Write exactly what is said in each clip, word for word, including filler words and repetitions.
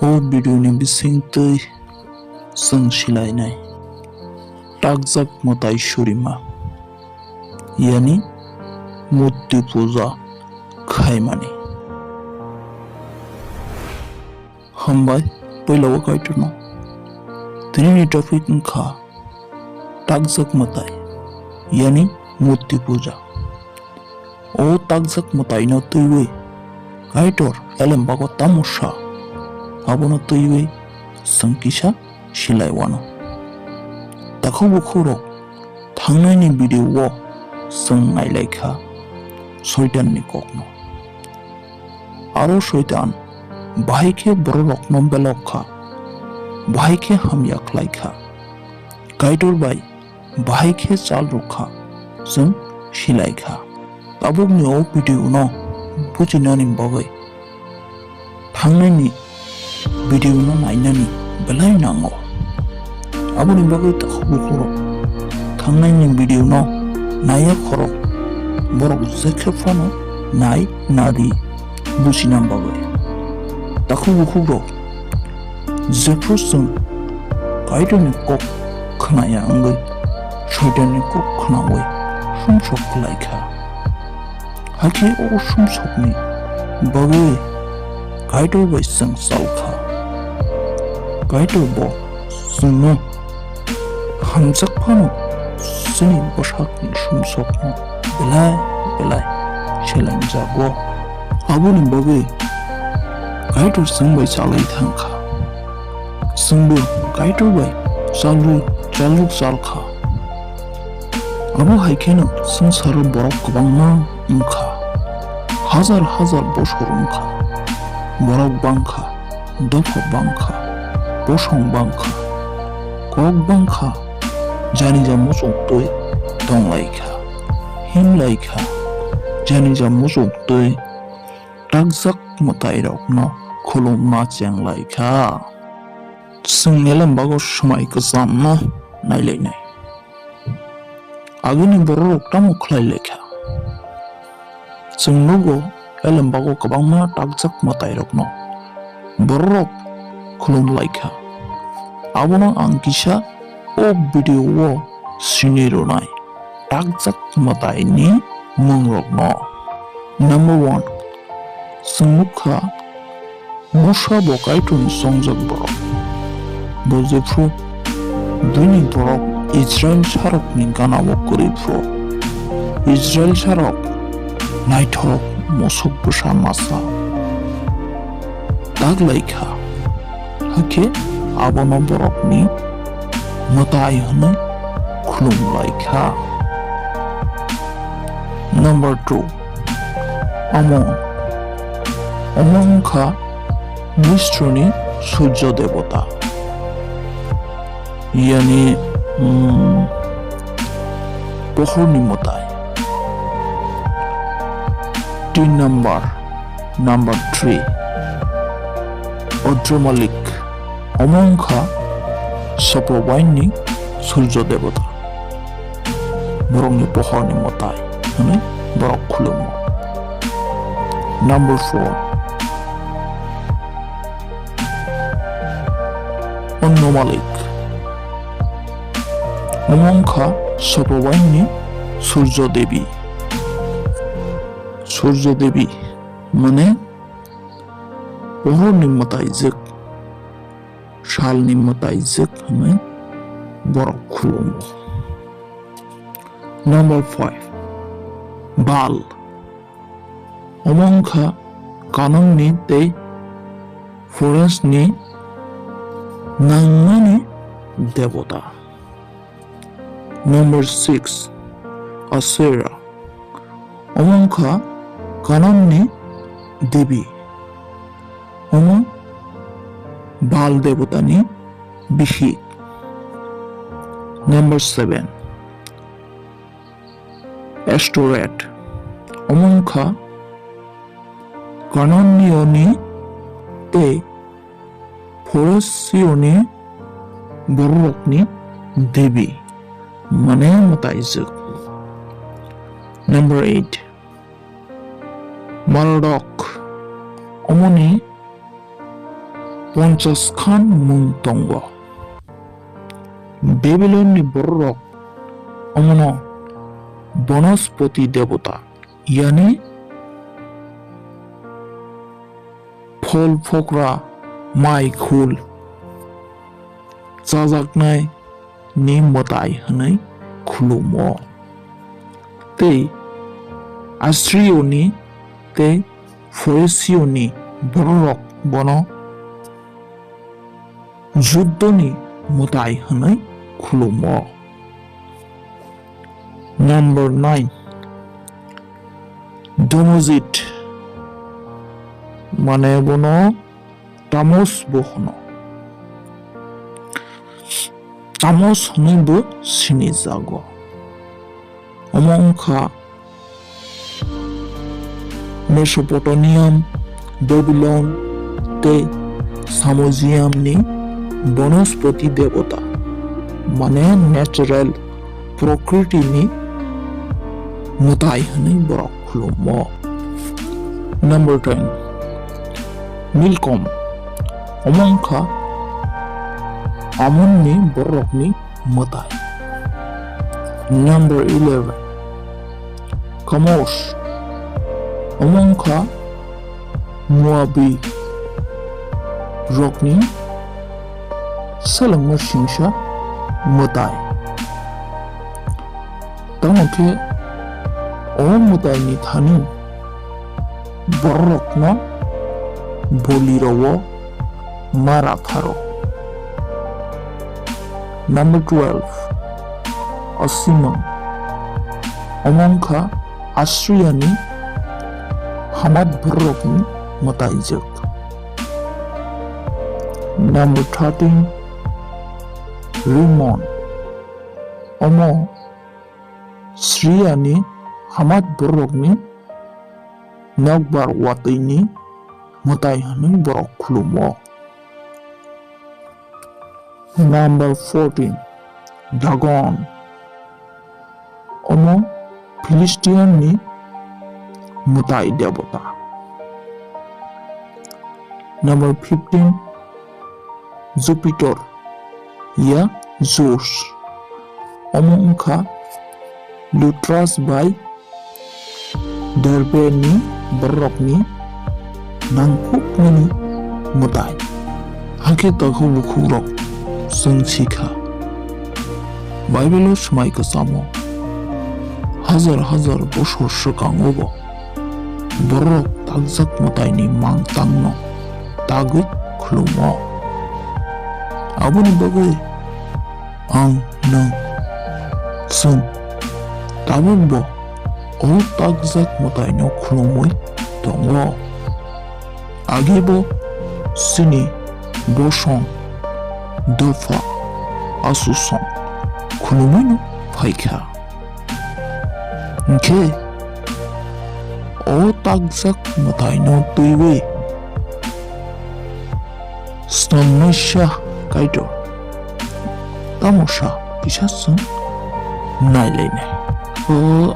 O video ni bisingtwi chwng silainai takjak mwtai surima, yani murti puja khaimani. Hambai puila o Kaitorno. Tinini topic wngkha takjak mwtai, yani murti puja. O takjak mwtaino twiwi Kaitor elembago tamo sa, abono twiwi chwng kisa silai wano. Takhuk bukhukrok, thangnaini video o chwng nailaikha Soitanni kokno. Aro Soitan bahai khe bororokno belok kha, bahai khe hamya khlai kha. Kaitor bai bahai khe chal rwkha, chwng silai kha. Tabukni o video no bujinani bagwi thangnaini video no nainani belai nango. Aboni bagwi takhuk bukhukrok thangnaini video no naiya khorok borok jekhe phano nai nadi bujina bagwi. Takhuk bukhukrok jephru chwng Kaitorni kok khnaya wngwi Soitanni kok khnawi sumsok khlai kha. Hakhe o sumsokni bagwi Kaitor bai chwng chal kha. Kaitor bo chwngno hamjak phano chini bwsakni sumsokno belai belai selenjago. Aboni bagwi Kaitor chwng bai chalwi thang kha. Chwngbo Kaitor bai chalwi chalrok chal kha. Abo hai kheno swngcharo borok kwbangma wng kha. Hajar hajar bosor wng kha. Borok bang kha, dopha bang kha, bosong bang kha, kok bang kha, janija muchung twi tong lai kha, him lai kha, janija muchung twi takjak mwtairokno khulumna cheng lai kha. Chwng elembago swmai kwchamno nailainai. Agini bororok tamo khlai lai kha? Chwng nugo elembago kwbangma takjak mwtairokno bororok khulum lai kha. Abono ang kisa o video o sini rwnai takjak mwtaini mungrokno. Number one, chwng nukha Mosa bo Kaitorni chongjak borok. Bo jephru buini borok Israilsarokni gana-o kwrwi phuru, Israilsarok naithok musuk bwsa masa tak lai kha, hakhe abono borokni mwtai hwnwi khulum lai kha. Number two, Omo, omo wngkha Misrni Surjo Debota, yani, mm, pohorni mwtai. Tin number, number three, Odro Malik. Omo wngkha Soprobainni Surjo Debota. Borokni pohorni mwtai hwnwi borok khulumo. Number four, Onno Malik. Omo wngkha Soprobainni Surjo Devi. Surjo Devi mane pohorni mwtaijwk, salni mwtaijwk hwnwi borok khulumo. Number five, Bal. Omo wngkha Kananni tei Pharezni nangmani debota. Number six, Asera. Omo wngkha Kananni devi. Omo Bal debotani bihik. Number seven, Ashtoreth. Omo wngkha Kanannioni tei Pharesioni bororokni devi, mane mwtaijwk. Number eight, Mardok. Omoni ponchas khan mung tongo. Babylonni bororok omono Bonospoti debota, yani phol phokra, mai khul chajaknai ni mwtai hwnwi khulumo. Tei Asrioni tei Phoresio ni bororok bono juddoni mwtai hwnwi khulumo. Number nine, Domozit, mane bono Tammuz bo hwno. Tammuz hwnwi bo sinijago. Omo wngkha Mesopotamian, Babylon tei Samojiam ni Bonospoti debota, mane natural, prokriti ni mwtai hwnwi borok khulumo. Number ten, Milkom, omo wngkha Amon ni bororok ni mwtai. Number eleven, Kamosh, omo wngkha Moabi rokni selengma singsa mwtai. Tamo khe o mwtaini thani bororokno boli rwo ma ratharo. Number twelve, Asimang, omo wngkha Asriani Hamat bororokni mwtaijwk. Number thirteen, Rimon, omo Siriani Hamat bororokni nokbar watwini mwtai hwnwi borok khulumo. Number fourteen, Dagon. Omo Philistine ni mwtai debota. Number fifteen, Jupiter ya Zeus. Omo wngkha Lutras bai Derbe ni bororokni nangkukmani mwtai. Hakhe takhuk bukhukrok chwng sikha, Bible-o swmai kwchamo hajar hajar bosor swkango bo bororok takjak mwtaini mangtangno tagwi khulumo. Aboni bagwi ang, nwng, chwng tabukbo o takjak mwtaino khulumwi tongo. Agebo chini bosong, dopha, asusong khulumwino phaikha. Hinkhe o takjak mwtaino twiwi swnamnaisa Kaitor tamo sa kisa chwng nailainai. O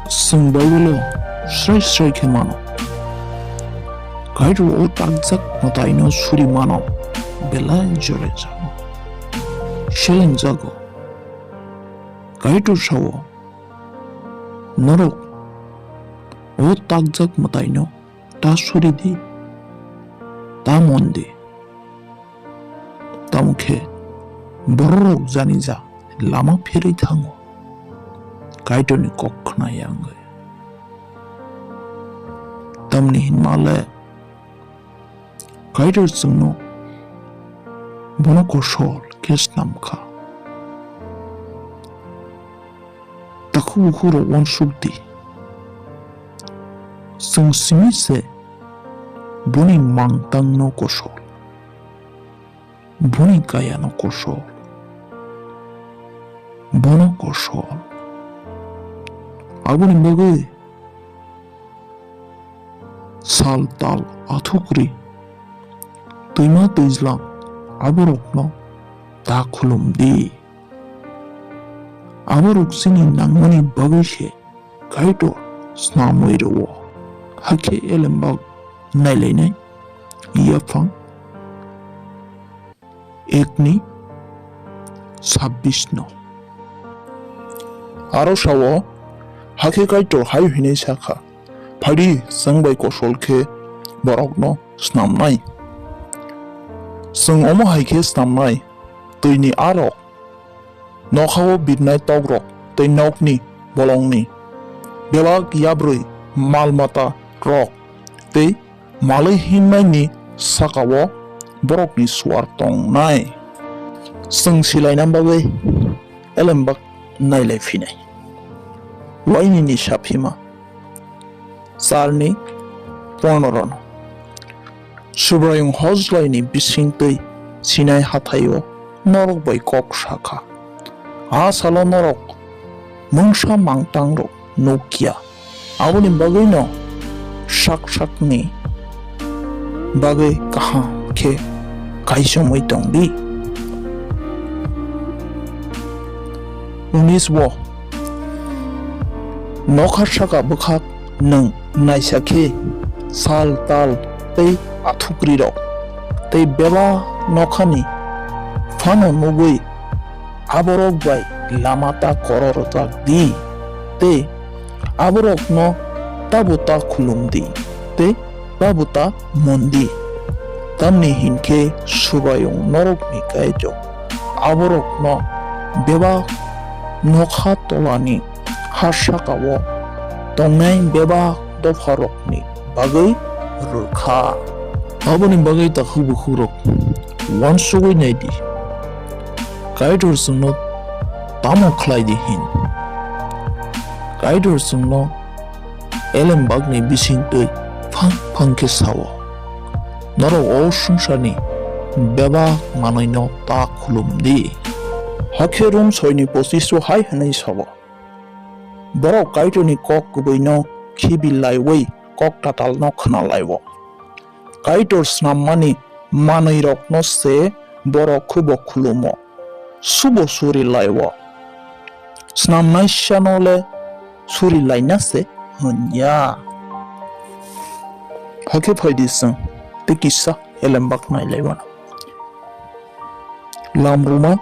chwng Bible-o srai srai khe mano, Kaitor o takjak mwtaino suri mano belai jora jago. Selengjago. Kaitor sao, norok o takjak mwtaino ta suri di, ta mon di. Tamo khe bororok jani ja lama pherwi thango, Kaitorni kok khna ya wngwi. Tamni hinma le Kaitor chwngno bono kosol khe snam kha. Takhuk bukhukrok uansuk di, chwng simi se boni mangtangno kosol, boni kayano kosol, bono kosol. Aboni bagwi sal tal athukri, twima twijlang aborokno ta khulum di. Aborok chini nangmani bagwi se Kaitor snamwi rwo. Hakhe elembak nailainai yaphang ekni sabbish no. Aro sao, hakhe Kaitor hai hwnwi sakha, "Phaidi, chwng bai kosol khe borokno snamnai. Chwng omo hai khe snamnai, twini arok, nokhao birnai tokrok tei nokni bolongni bebak yabrwi mal mata rok tei malwi hinmaini sakao borokni suar tongnai." Chwng silaina bagwi elembak nailai phinai. Wainini saphima, charni pondro no. Subraiyung Hojlaini bisingtwi Sinai hathaio norok bai kok sakha. A salo norok mungsa mangtangrok nukya. Aboni bagwino sak sakni bagwi kaham khe kaichomwi tong di. Unis bo nokha saka bwkhak nwng naisa khe sal tal tei athukrirok tei bebak nokhani phano nugwi aborok bai lama ta koro rwjak di tei aborokno tabo ta khulum di tei tabo ta mon di. Tamni hinkhe Subraiyung norokni Kaitor aborokno bebak nokha tolani ha sakao tongnai bebak dopharokni bagwi rwkha. Aboni bagwi takhuk bukhukrok uansugwi nai di, Kaitor chwngno tamo khlai di hin. Kaitor chwngno elembakni bisingtwi phang phang khe sao, norok o swngcharni bebak manwino ta khulum di. Hakhe Rom soini pochish o hai hwnwi sao, borok Kaitorni kok kwbwino khibi laiwi kok tatalno khna lai-o. Kaitor snammani manwirokno se borok khubo khulumo, subo suri lai-o. Snamnaisano le suri laina se hwn ya. Hakhe phai di chwng tei kisa elembak nai lai mano. Lamruma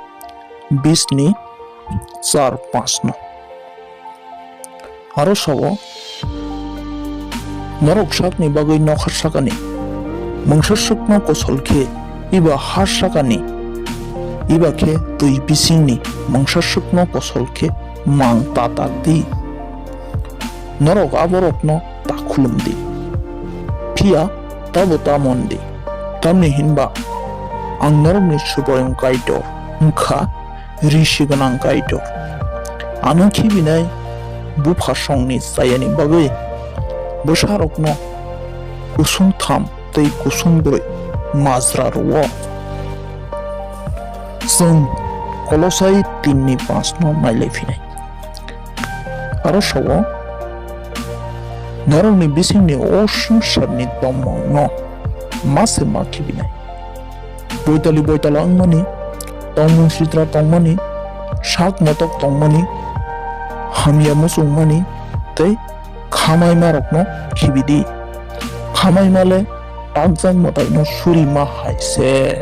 bisni char panch no. Aro sao, norok sakni bagwi nokha sakani mungsa swkno kosol khe, iba ha sakani, iba khe twi bisingni mungsa swkno kosol khe mang ta tak di. Norok aborokno ta khulum di, phiya tabo ta mon di. Tamni hinba ang norokni Subraiyung Kaitor wngkha, risi gwnang Kaitor. Ano khibinai buphasongni chayani bagwi bwsarokno kusung tham tei kusung brwi majra rwo. Chwng Kolosai tinni panch no nailai phinai. Aro sao, norokni bisingni o swngcharni tongmungno ma se ma khibinai. Boitali boitala wngmani, tongmung sitra tongmani, sak motok tongmani, hamya muchungmani tei khamaimarokno khibidi. Khamaima le takjak mwtaino suri ma hai se.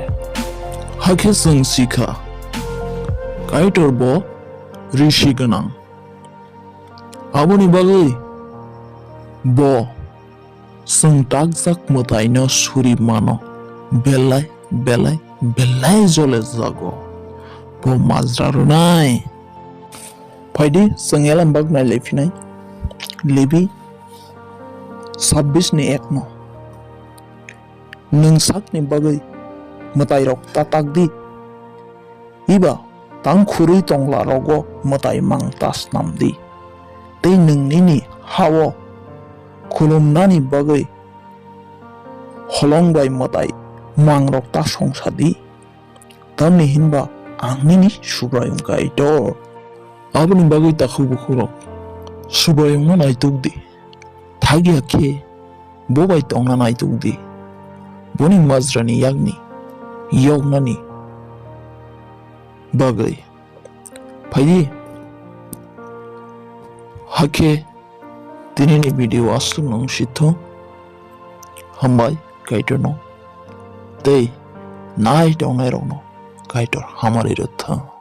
Hakhe chwng si kha, Kaitor bo risi gwnang. Aboni bagwi bo chwng takjak mwtaino suri mano, belai belai belai jole jago. Bo majra rwnai. Phaidi chwng elembak nailai phinai. Lebi sabbish ni ek no. Nwng sakni bagwi mwtairok ta tak di. Iba tang khurwi tongla rogo mwtai mang ta snam di. Tei nwng nini ha-o khulumnani bagwi holong bai mwtai mangrok ta songsa di. Tamni hinba ang nini Subraiyung Kaitor. Aboni bagwi takhuk bukhukrok, Subraiyungno naituk di. Thagya khe bo bai tongna naituk di. Boni majrani yakni yoknani bagwi. Phaidi, hakhe tinini video aswk nung sitho. Hambai Kaitorno tei nai tongnairokno Kaitor hamari rwthwng.